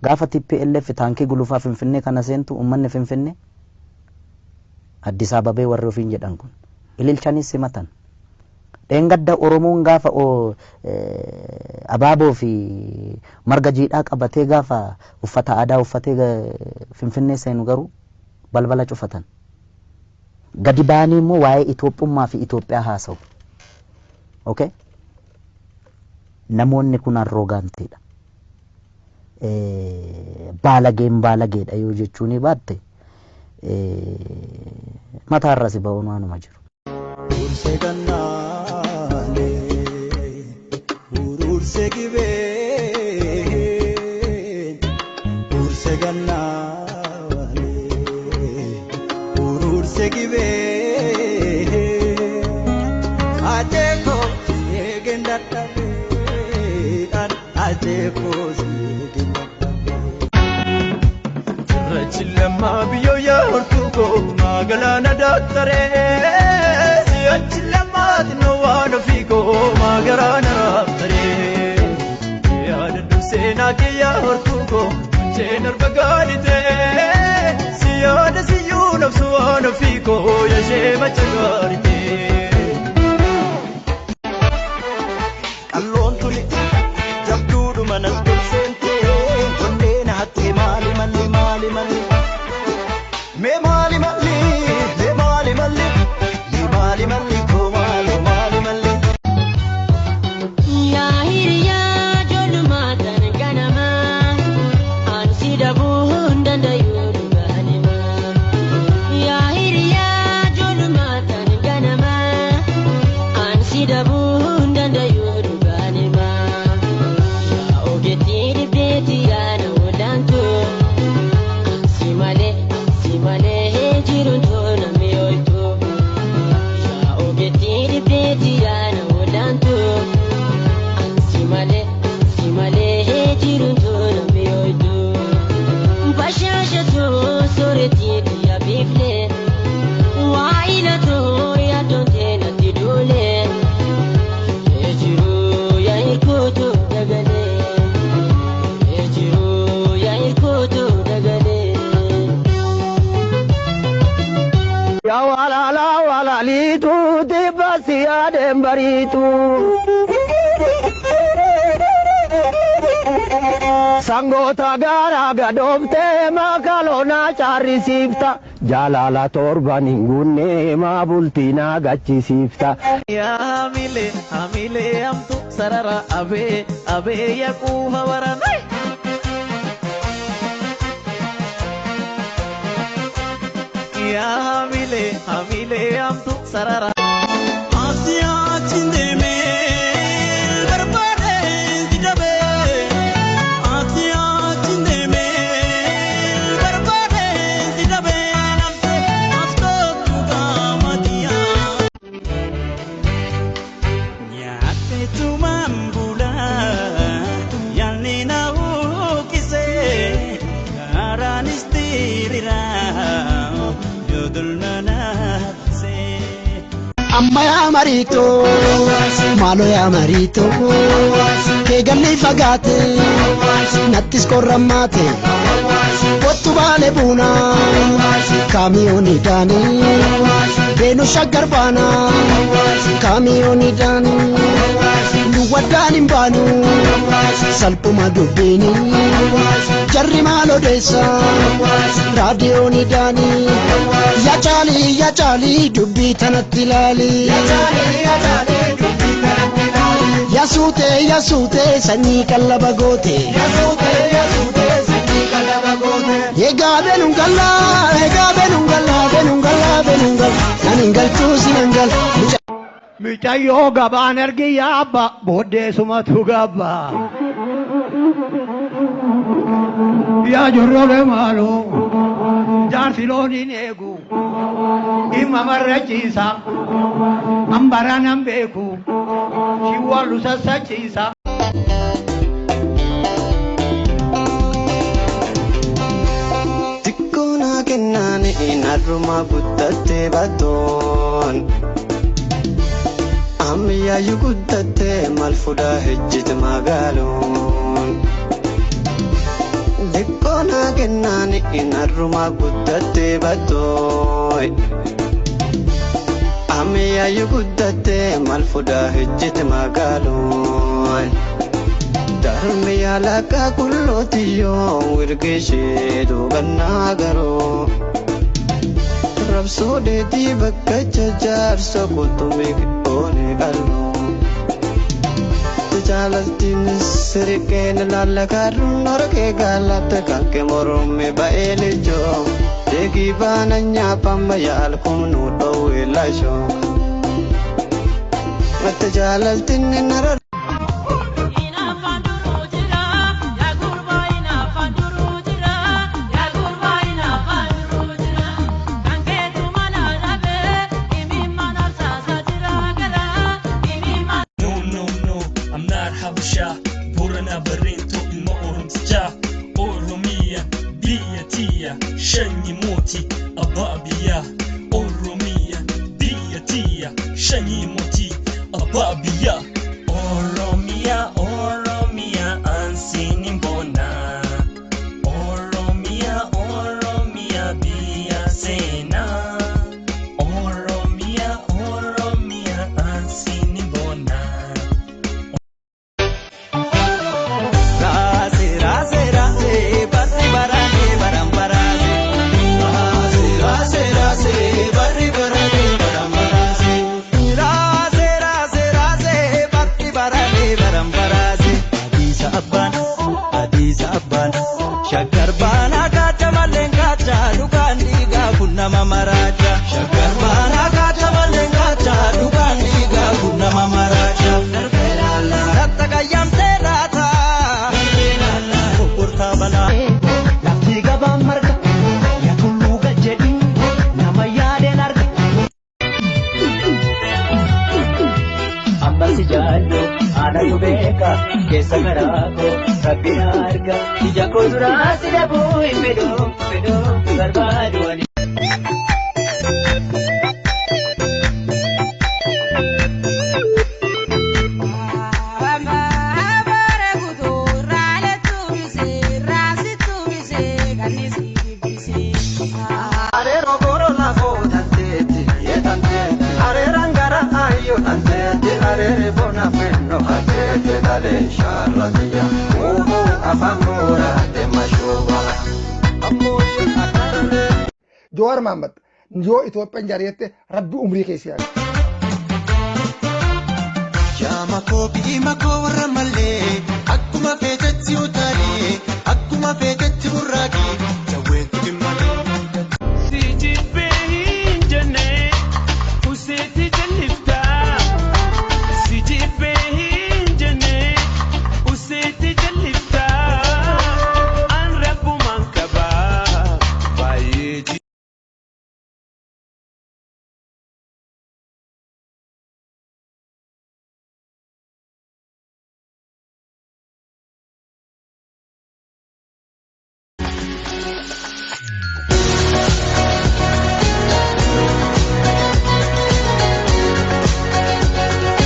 Gaafa TPLF taankii gulufaa Finfinnee kana seentu, uummanni Finfinnee, Addis Ababee warri ofiin jedhan kun ililchanii simatan. Dheengadda Oromoon gaafa abaaboo fi marga jiidhaa qabatee, gaafa uffata aadaa uffatee Finfinnee seenu garuu balbala cufatan. Gadi ba'anii immoo waa'ee Itoophummaa fi Itoophiyaa haasa'u. Okay? Namoonni kun arrogantiidha. Baalageen baalageedha yoo jechuun baatte, mataarra si ba'uun waanuma jiru. Urursee gannaalee, urursee gibee, urursee gannaalee, urursee gibee, ajeeko eegeen dadhabee, ajeeko eegeen dadhabee. Cirrachi lammaa biyyoo yaa hortuu koo maagalaana daaktaree, si'achi lammaati waan ofii koo maagaraana raabtaree, yaadadhu seenaa kiyyaa hortuu koo mucheen arba gaaditee, si yaada siyyuu nafsu waan ofii koo yashee macha gaaritee. Qalloon tuni jabduudhuma nan tolseentee, onnee na hattee. Maali malli, maali malli, mee maali malli, mee maali malli, mee maali malli koo, maali maali malli. Yaa hiriyaa ijoollummaa tan ganamaa, ani si dhabuu hin danda'u dhugaan himaa. Yaa hiriyaa ijoollummaa tan ganamaa, ani si dhabuu hin danda'u dhugaan himaa. Yaa ogeettii dhibdeetti yaana olaantu, ansi malee, ansi malee jiruun tola mi'ooytu. Yaa ogeettii dhibdeetti yaana olaantu. Ansi malee, ansi malee jiruun tola mi'ooytu. Bashaashatu sooretii biyya biiflee, waa ilatu yaaddoon teenatti duulee. Ejiruu yaa hirkootu dagalee, ejiruu yaa hirkootu dagalee. Yaa walaalaa walaaliitu tibba si yaadeen bariitu. Sangoota gaara gadooftee makaloonaa caarrisiifta. Jaalala torban hin guunne maa bultii naa gachisiifta. Yaa hamilee, hamilee hamtu sarara abee abee yaquufa baran. Yaa hamilee, hamilee hamtu sarara. Ati achi deemee barbaadee si dhabee, ati achi deemee barbaadee si dhabee, namtee as kootu qaamatiyaa. Nyaatteetumaan bulaa yaalni na huqqisee, karaanis diriiraa yoo dolma na haffisee. Amma yaa mariito, maaloo yaa mariito, keegalli fagaate nattis qorrammaate, kottu baale buuna kaamiyoonii daanii beenu shaggar baana kaamiyoonii daanii nu waddaan hin baanu salphuma dubbiini jarri maal odeessa raadiyoonii daanii. Yaa caalii, yaa caalii, dubbii tanatti ilaali. Yaa suutee, yaa suutee, sanyii qallaba goote. Egaa beenuun gallaa, egaa beenuun gallaa, beenuun gallaa, beenuun gallaa, nan hin galchuu si nan galla. Micayyoo gabaan ergi yaabba booddeesumatu gabba. Yaa jorrole maaloo, jaarsi looniin eegu dhimma marrachiisa, hambara nan beeku shiwwallu sassachiisa. Xiqqoo naa kennaan narrumaa guddattee battoon. Ammayyaayyuu guddattee maal fudaa hejjete magaaloon. Xiqqoo naa kennaan inarrumaa guddattee battooy. Ammayyaayyu guddattee maal fudaa hojjete magaalooy. Darmi yaalaqa kullootiyyoo wirgishee duubannaa garoo. Rabsoo deetii bakka jajaarsa qurxummii qixxoonee qalloo. Jaalaltiin sirqeen laallakaarruun horkee gaalatta kalqe morme ba'ee lijoo. Deegii baana nyaapamma yaalkumnu dhowwee lashoo. Mata jaalaltiin nara. No, no, no, I'm not Habasha. Borana Barento ilma Oromtichaa. Oromiya, biyya tiyya, shanyi mooti, abbaa biyyaa. Oromiya, biyya tiyya, shanyi mooti, abbaa biyyaa. Oromiya, Oromiya, ansiin bona. Oromiya, Oromiya, biyya seenaa. Oromiya, Oromiya, ansiin bona. Raase raase raase barri barane baram baraase. Raase raase raase barri barane baram baraase. Raase raase raase barri barane baram baraase. Adiisa abbaan adiisa abbaan shaggar baanaa kaacha malleen kaacha dhugaan dhiigaa kun nama maraacha. Shaggar baanaa kaacha malleen kaacha dhugaan dhiigaa kun nama maraacha. Latta qayyamtee laata. Gurgurtaa balaa. Lafti gabaan marga yaa tulluu gad jedhi nama yaadeen arga. Amma si jaallu anatu beeka keessa karaa koo rabbi na arga ija koo duraa si dhabuu hin fedhu fedhu barbaadu ani. Areeroo gorona koo tanteetti tanteetti areeraan gara ayyoo tanteetti areere bona fenno hateete dhalee shaarratiya uumuu afaan mooraa deema shooba. Jawaar Mohaammed yoo Itoophiyaan jaariyette rabbi umrii keessa yaada. Jaama koo biima koo warra mallee akkuma feetetti utaalee akkuma feetetti burraaqee jawween tuqin malee. Si jibbee hin jenne useeti jalliftaa. Si jibbee hin jenne useeti jalliftaa. An rabbumaan qabaa baay'ee.